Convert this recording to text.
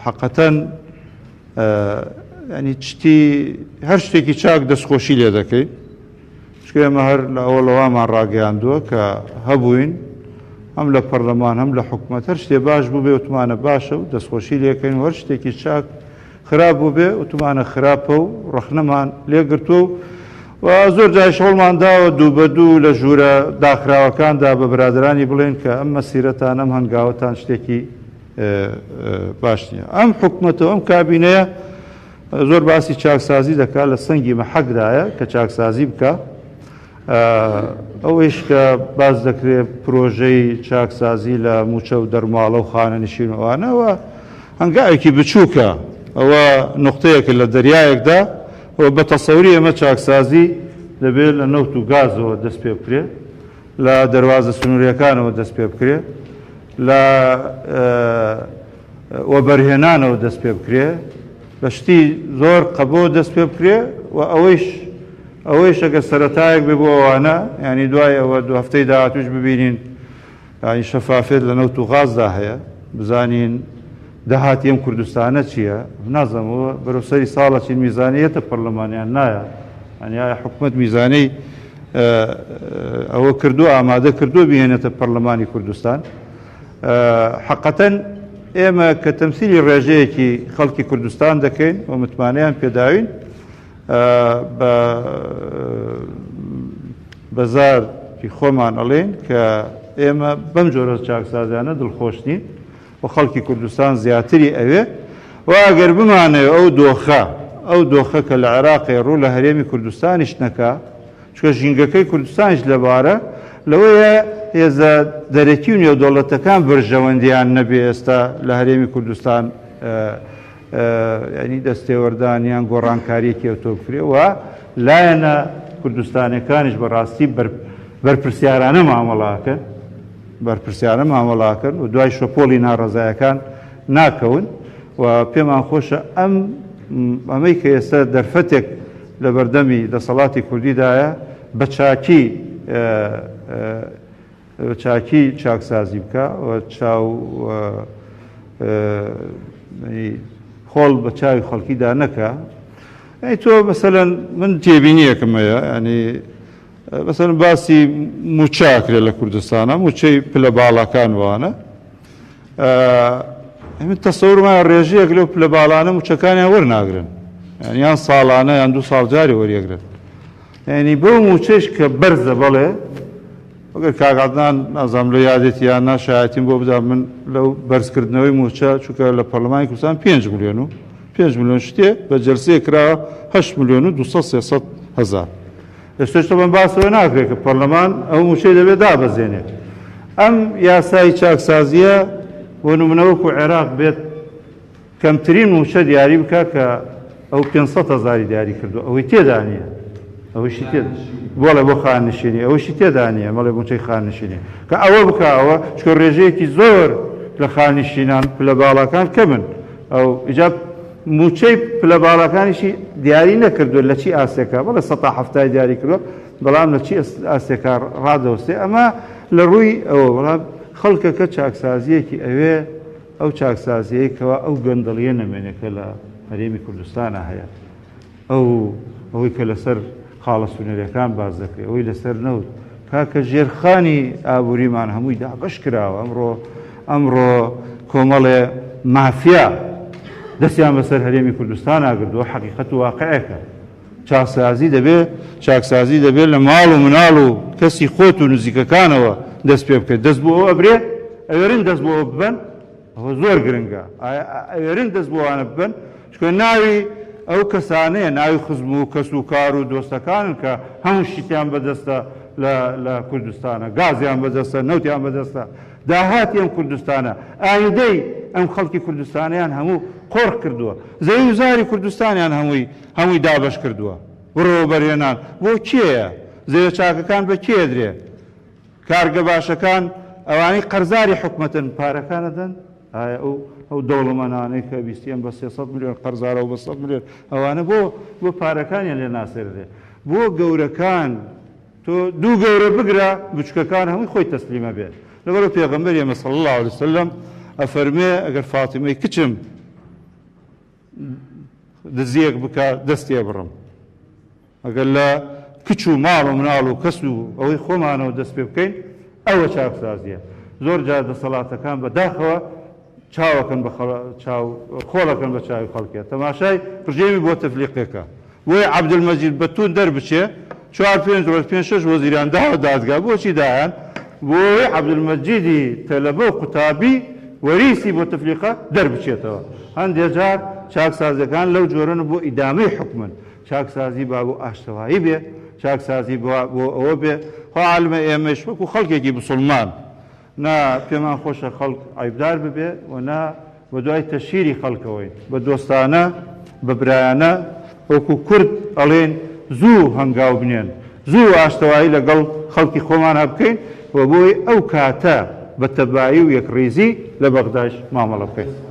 حەقەتەن ینی چتی هەر شتێکی چاک دەستخۆشی لێ دەکەی چکە ئێمە هەر لە ئەوەڵەوامان ڕاگەیاندووە کە هەبووین هەم لە پەرلەمان هەم لە حکومەت هەر شتێ باش بوو بێ وتمانە باشە و دەستخۆشی لێکەین و هەر شتێکی چاک خراپ بووبێ وتمانە خراپە و ڕەخنەمان لێگرتووە و و زۆر جاریش هەوڵمان داوە دوو بە دوو لە ژوورە داخراوەکاندا بە برادەرانی بڵێین کە ئەم مەسیرەتان ئەم هەنگاوەتان شتێکی باش نییە. ئەم حکومەتە و ئەم کابینەیە زۆر باسی چاکسازی دەکات لە سەنگی مەحەکدایە کە چاکسازی بکە. ئەوەیش کە باس دەکرێت پرۆژەی چاکسازی لە مووچە و دەرماڵە و خانەنشین و ئەوانە ئەوە هەنگاوێکی بچووکە، ئەوە نوقتەیەکە لە دەریایەکدا و بە تەسەوری ئێمە چاکسازی دەبێت لە نەوت و گازەوە دەست پێ بکرێت، لە دەروازە سنوورییەکانەوە دەست پێ بکرێت، لە وەبەرهێنانەوە دەست پێ بکرێت، لە شتی زۆر قەبەوە دەست پێ بکرێت و ئەوەیش ئەوەیش ئەگەر سەرەتایەک بێ بۆ ئەوانە، یانی دوای ئەوە دوو هەفتەی داهاتووش ببینین یانی شەفافیەت لە نەوت و غازدا هەیە، بزانین داهاتی ئەم کوردستانە چییە، نازانم ئەوە بەرەو سەری ساڵ ئەچین میزانیە یەتە پەرلەمان یان نایە، یانی ئایا حکومەت میزانیەی ئەوە کردووە ئامادە کردووە بهێنێتە پەرلەمانی کوردستان؟ حەقەتەن ئێمە کە تەمسیلی ڕێژەیەکی خەڵکی کوردستان دەکەین و متمانەیان پێداوین، بە بە زاری خۆمان ئەڵێین کە ئێمە بەم جۆرە چاکسازیانە دڵخۆش نین و خەڵکی کوردستان زیاتری ئەوێ و ئەگەر بمانەوێ ئەو دۆخە ئەو دۆخە کە لە عێراقێ ڕوو لە هەرێمی کوردستانیش نەکا چونکە ژینگەکەی کوردستانیش لەبارە لەوەیە هێزە دەرەکی و نێودەوڵەتەکان بەرژەوەندیان نەبێ ئێستا لە هەرێمی کوردستان یانی دەستێوەردان یان گۆڕانکارییەکی ئەوتۆ بکرێ و لایەنە کوردستانیەکانیش بە ڕاستی بەرپرسیارانە مامەڵە ئەکەن بەرپرسیارە مامەڵە ئەکەن و دوای شەپۆڵی ناڕەزایەکان ناکەون و پێمان خۆشە ئەم ئەمەی کە ئێستا دەرفەتێک لە بەردەمی دەسەڵاتی کوردیدایە بە چاکی چاکی چاکسازی بکا و چاو خۆڵ بە چاوی خەڵکیدا نەکا. ئەی تۆ مەسەلەن من تێبینیەکم هەیە ینی مەسەلەن باسی مووچە ئەکرێ لە کوردستانە مووچەی پلە باڵاکان وانە من تەسەورم وایە ڕێژەیەک لەو پلە باڵانە مووچەکانیان وەرناگرن یان ساڵانە یان دوو ساڵ جارێ وەریەگرن یعنی بەو مووچەیش کە بەرزە بەڵێ ئەگەر کاک عەدنان نازانم لە یادێتی یان نا شایەتیم بۆ بدا من لەو بەرزکردنەوەی مووچە چونکە لە پەرلەمانی کوردستان 5 ملیۆن و 5 ملیۆن شتێ بە جەلسەیە کراوە 8 ملیۆن و 200 300 هەزار ئێستاش تەبەن باسەوە ناکرێت کە پەرلەمان ئەو مووچەی دەبێت دابەزێنێت ئەم یاسای چاکسازیە بۆ نمونە وەکو عێراق بێت کەمترین مووچە دیاری بکا کە ئەو 500 هەزاری دیاری کردو ئەوەی تێدا نییە ئەوەشی تێ بۆڵێ بۆ خاننشینی ئەوەشی تێدا نییە مەڵێ مووچەی خاننشینی کە ئەوە بکە ئەوە چکە ڕێژەیەکی زۆر لە خاننشینان پلە باڵاکان کەمن ئەو ئیجا مووچەی پلە باڵاکانیشی دیاری نەکردووە لە چی ئاستێکا بەڵێ سەتا حەفتای دیاری کردووە بەڵام لە چی ئاستێکا ڕادەوەستێ ئەمە لە ڕووی ئەوە بەڵام خەڵکەکە چاکسازیەکی ئەوێ ئەو چاکسازیەی کەوا ئەو گەندەڵیە نەمێنێ کە لە هەرێمی کوردستانا هەیە، ئەو ئەوەی کە لەسەر خاڵە سونەریەکان باس دەکرێ، ئەوەی لەسەر نەوت، کاکە ژێرخانی ئابووریمان هەمووی دابەش کراوە، ئەمڕۆ ئەمڕۆ کۆمەڵێ مافیا دەستیان بەسەر هەرێمی کوردستانا گردووە، حەقیقەت و واقعێکە. چاکسازی دەبێ چاکسازی دەبێ لە ماڵ و مناڵ و کەسی خۆت و نزیکەکانەوە دەست پێ بکەیت دەست بۆ ئەوە ئەبرێ ئەوێرن دەست بۆ ئەوە ببەن ئەوە زۆر گرنگە ئەوێرن دەست بۆ ئەوانە ببەن چونکە ناوی ئەو کەسانەیە ناوی خزم و کەس و کار و دۆستەکانن کە هەموو شتیان بەدەستە لە لە کوردستانە گازیان بەدەستە نەوتیان بەدەستە داهاتی ئەم کوردستانە ئایندەی ئەم خەڵکی کوردستانیان هەموو قۆرخ کردووە زەوی و زاری کوردستانیان هەمووی هەمووی دابەش کردووە. بڕۆ وەبەرهێنان بۆ کێیە؟ زەویە چاکەکان بە کێ ئەدرێ؟ کارگە باشەکان ئەوانەی قەرزاری حکومەتن پارەکان ئەدەن؟ ئایا ئەو ئەو دەوڵەمەنانەی کە بیستی ئەم بە 300 ملیۆن قەرزارە و بە 100 ملیۆن ئەوانە بۆ بۆ پارەکانیان لێ ناسێردرێ؟ بۆ گەورەکان تۆ دوو گەورە بگرە بچکەکان هەمووی خۆی تەسلیمە بێ. لەبەرئەوە پێغەمبەری ئێمە صلی اللە علیە وسلم ئەفەرموێ ئەگەر فاتیمەی کچم. دزیەک بکا دەستی ئەبڕم. ئەگەر لە کچ و ماڵ و مناڵ و کەس و ئەوەی خۆمانەوە دەست پێ بکەین ئەوە چاکسازیە. زۆر جار دەسەڵاتەکان بە داخەوە چاوەکەن بە چاو خۆڵەکەن بە چاوی خەڵکێ. تەماشای ڕژێمی بۆتەفلیقێکە. بۆیە عەبدولمەجید بەتوند دەربچێ چوار پێنج ڕۆژ پێنج شەش وەزیریان داوە دادگا. بۆچی دایان؟ بۆیە عەبدولمەجیدی تەلەبە و قوتابی وەریسی بۆتەفلیقە دەربچێتەوە. هەندێ جار چاکسازیەکان لەو جۆرەن و بۆ ئیدامەی حوکمن. چاکسازی با بۆ ئاشتەوایی بێ، چاکسازی با بۆ ئەوە بێ، خوا عالمە ئێمەیش وەکو خەڵکێکی بسوڵمان نا پێمان خۆشە خەڵک عەیبدار ببێ و نا بە دوای تەشهیری خەڵکەوەین، بە دۆستانە، بە برایانە وەکو کورد ئەڵێین زوو هەنگاو بنێن، زوو ئاشتەوایی لەگەڵ خەڵکی خۆمانا بکەین و بۆی ئەو کاتە بە تەبایی و یەکڕیزی لە بەغدایش مامەڵە بکەین.